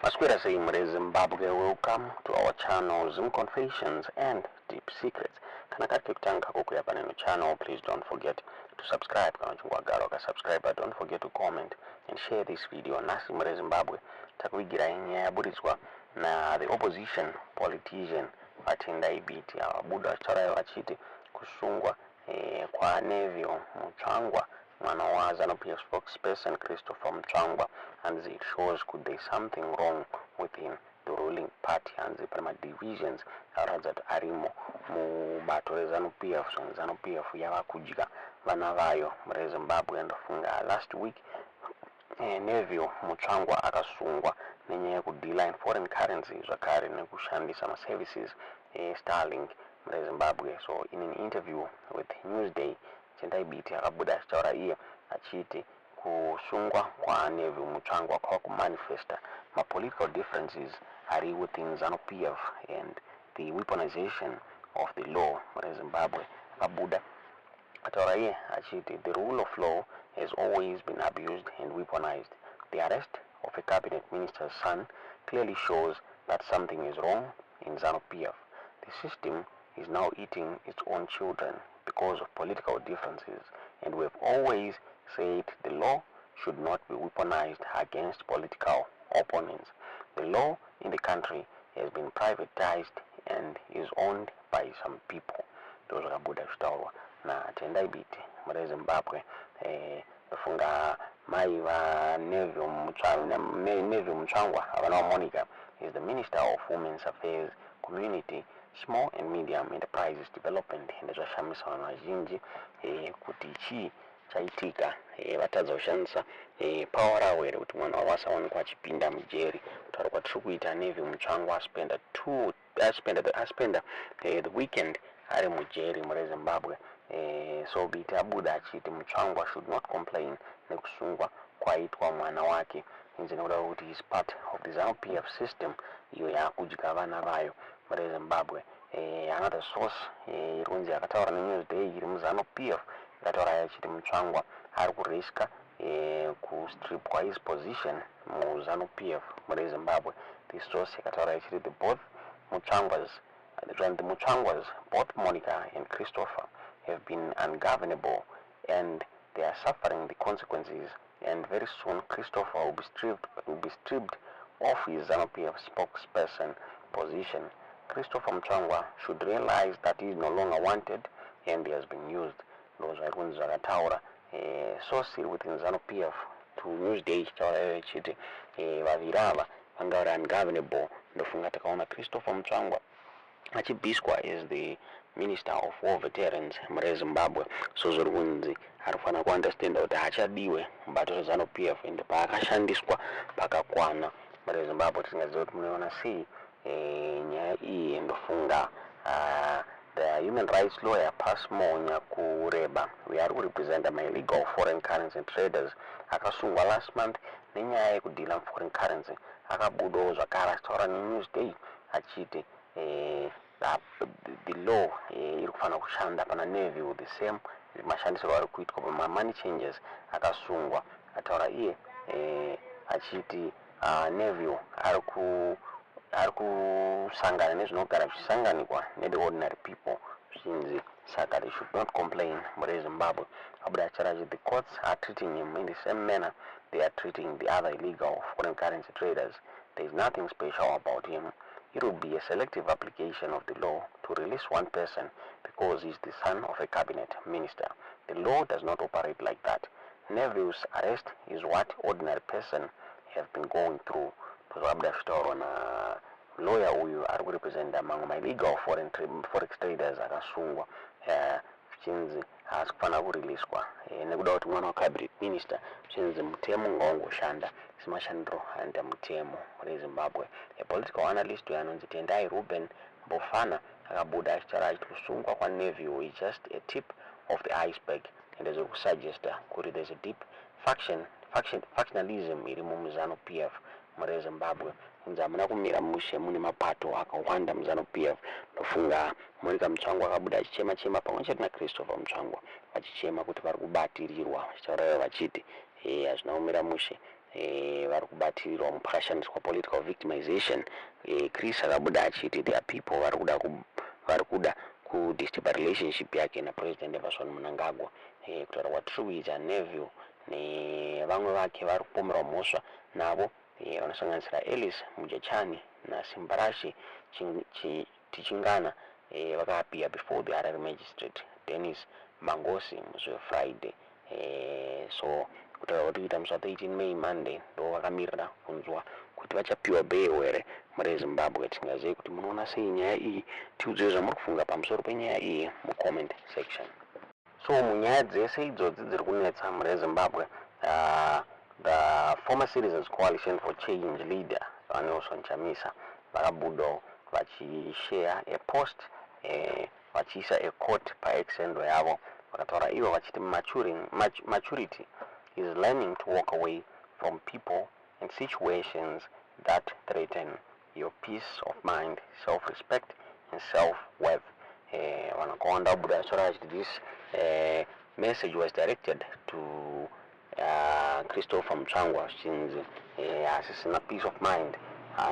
Maswera sei mureZimbabwe? Welcome to our channel, Zim Confessions and Deep Secrets. Kana kari kekutanga kukuya paneno channel, please don't forget to subscribe. Kana uchinge wagara wakasubscribe, don't forget to comment and share this video. Nhasi mureZimbabwe takuvigirai nyaya yaburitswa na the opposition politician vaTendai Biti. Avabuda vachitaura vachiti kusungwa kwaNeville Mutsvangwa, mwana waZANU-PF spokesperson Christopher Mutsvangwa, hanzi it shows kuti there is something wrong within the ruling party. Hanzi pane madivisions akaratidza kuti arimo mubato reZANU-PF. So ZANU-PF yava kudya vana vayo mureZimbabwe. Ndofunga last week Neville Mutsvangwa akasungwa nenyaya yekudeala in foreign currency, zvakare nekushandisa maservices eStarlink mureZimbabwe. So in an interview with Newsday, Tendai Biti akabuda achitaura iye achiti kusungwa kwaNeville Mutsvangwa kwava kumanifesta mapolitical differences ari within ZANU-PF and the weaponization of the law mureZimbabwe. Akabuda ataura iye achiti the rule of law has always been abused and weaponized. The arrest of a cabinet minister's son clearly shows that something is wrong in ZANU-PF. The system is now eating its own children because of political differences, and we have always said the law should not be weaponized against political opponents. The law in the country has been privatized and is owned by some people. Ndo zvakabuda zvichitaurwa naTendai Biti mureZimbabwe. Ndofunga mai vaNeville Mutsvangwa, havana waMonica, is the Minister of Women's Affairs, Community, Small and Medium Enterprises Development. Ende zvashamisa vanhu vazhinji kuti chii chaitika, vatadza kushandisa power ravo here kuti mwana wavo asawanikwa achipinda mujeri? Kutaura kwatiri kuita, Neville Mutsvangwa aspenda two aspenda aspenda the weekend ari mujeri mureZimbabwe. So Biti abuda achiti Mutsvangwa should not complain nekusungwa kwaitwa mwana wake, inzi nekuda kwekuti is part of the ZANU PF system iyo yaakudya vana vayo mureZimbabwe. Another source iri kunzi yakataura neNewsday iri muZANU PF yakataura yachiti Mutsvangwa ari kuriska kustripwa his position muZANU PF mureZimbabwe. The source yakataura yachiti the Mutsvangwas, both Monica and Christopher, have been ungovernable and they are suffering the consequences, and very soon Christopher will be stripped off his ZANU-PF spokesperson position. Christopher Mutsvangwa should realize that he is no longer wanted and he has been used. Ndo zvari kunzi zvakataura source iri within ZANU-PF to Newsday, ichitaura iyo ichiti vaviri ava vanga vari ungovernable. Ndofunga takaona Christopher Mutsvangwa achibviswa as the Minister of War Veterans mureZimbabwe. So zviri kunzi ari kufanira kuunderstanda kuti haachadiwe mubato reZANU PF, ende paakashandiswa pakakwana mureZimbabwe. Tisingazivi kuti munoiona sei nyaya iyi. Ndofunga the human rights lawyer Passmore Nyakureba uyo ari kurepresenta maillegal foreign currency traders akasungwa last month nenyaya yekudeala foreign currency, akabudawo zvakare achitaura neNewsday achiti the law iri kufanira kushanda pana Neville the same mashandisirwo ari kuitwa pamamoney changers akasungwa. Ataura iye achiti Neville ari kusangana nezvinogara zvichisanganikwa nethe ordinary people, zvichinzi saka they should not complain mureZimbabwe. Abuda achitaura achiti the courts are treating him in the same manner they are treating the other illegal foreign currency traders. There is nothing special about him. It would be a selective application of the law to release one person because he's the son of a cabinet minister. The law does not operate like that. Neville's arrest is what ordinary person have been going through. Zvakabuda zvichitaurwa nalawyer uyu ari kurepresenta mamwe maillegal forex traders akasungwa, zvichinzi haasi kufanira kuriliswa nekuda kuti mwana wacabinet minister. Zvichinzi mutemo ngaungoshanda semashandiro anoita mutemo reZimbabwe. A political analyst uyo anonzi Tendai Ruben Mbofana akabuda achitaura achiti kusungwa kwaNeville is just a tip of the iceberg, and zviri kusuggesta kuti there's a deep factionalism irimo muZANU PF mureZimbabwe. Inzi hamuna kumira mushe, mune mapato akawanda muZANU PF. Ndofunga Monica Mutsvangwa akabuda achichema chema pamwe chete naChristopher Mutsvangwa, vachichema kuti vari kubatirirwa, vachitaura vachiti hazvina kumira mushe. Vari kubatirirwa, pakashandiswa political victimization. Chris akabuda achiti there are people vari kuda kudisturba relationship yake naPresident Emmerson Mnangagwa. Kutaura kwatiri kuita, Neville nevamwe vake vari kupomerwa mhosva navo, vanosanganisira Alice Mujachani naSimbarashe Tichingana, vakaappear before the Harare magistrate Dennis Mangosi musi weFriday. So kutaura kuti kuita musi wa13 May, Monday, ndo vakamirira kunzwa kuti vachapiwa bail here muri Zimbabwe. Tingazive kuti munoona sei nyaya iyi. Tiudzei zvamuri kufunga pamusoro penyaya iyi mucomment section. So munyaya dzese idzodzi dziri kunetsa muri Zimbabwe, the former Citizens Coalition for Change leader, VaNelson Chamisa, vakabudawo vachishare a post, vachiisa a quote paX handle yavo. Vakataura ivo vachiti, "Maturity is learning to walk away from people and situations that threaten your peace of mind, self-respect and self-worth." Vanhu vakawanda vabuda vachitaura vachiti this message was directed to Christopher Mutsvangwa, zvichinzi asisina peace of mind.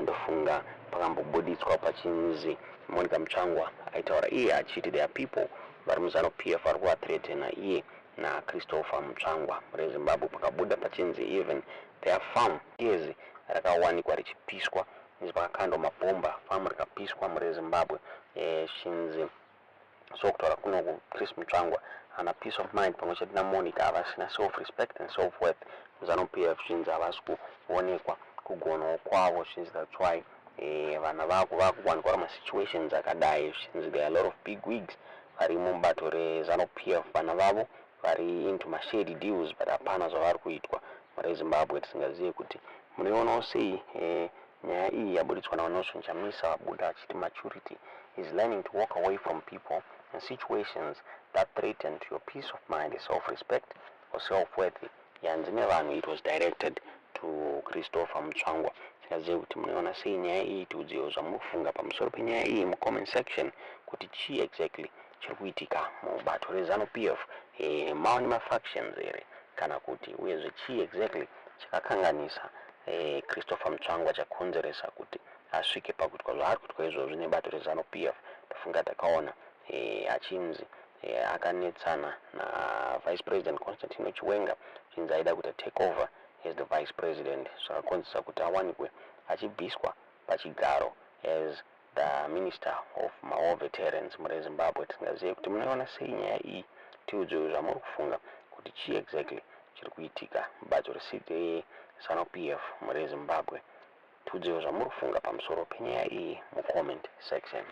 Ndofunga pakambobuditswa pachinzi Monica Mutsvangwa aitaura iye achiti there are people vari muZANU PF vari kuvathreatena iye naChristopher Mutsvangwa muri Zimbabwe. Pakabuda pachinzi even their farm yes rakawanikwa richipiswa, pakakandwa mabhomba, famu rikapiswa muri Zimbabwe, zvichinzi so kutaura kunoku Chris Mutsvangwa ana peace of mind pamwe chete naMonica havasina self respect and self worth muZANU PF. Zvinzi havasi kuonekwa kugonawo kwavo. Zvinzi that's why vana vako vakuwanikwa vari masituations akadai. Zvinzi there are a lot of big wigs vari mubato reZANU PF, vana vavo vari into mashady deals, but hapana zvavari kuitwa muri Zimbabwe. Tisingazive kuti munoionawo sei nyaya iyi yabuditswa naVaNelson Chamisa. Vabuda vachiti maturity is learning to walk away from people and situations that threaten to your peace of mind, self-respect or self-worth. Yanzi nevanhu it was directed to Christopher Mutsvangwa. Tingazive kuti munoiona sei nyaya iyi. Tiudziwo zvamunofunga pamusoro penyaya iyi mucomment section, kuti chii exactly chiri kuitika mubato reZANU PF. Mava nemafactions here kana kuti, uyezve chii exactly chakakanganisa Christopher Mutsvangwa chakonzeresa kuti asvike pakuitwa zvaari kuitwa izvozvi nebato reZANU PF? Tofunga takaona achinzi akanetsana naVice President Constantino Chiwenga, chinzi aida kuti take over as the vice president, zvakakonzeresa kuti awanikwe achibviswa pachigaro as the minister of mawar veterans muri Zimbabwe. Tisingazive kuti munoiona sei nyaya iyi. Tiudzei zvamuri kufunga kuti chii exactly chiri kuitika mubato reZANU PF muri Zimbabwe. Tiudzei zvamuri kufunga pamusoro penyaya iyi mucomment section.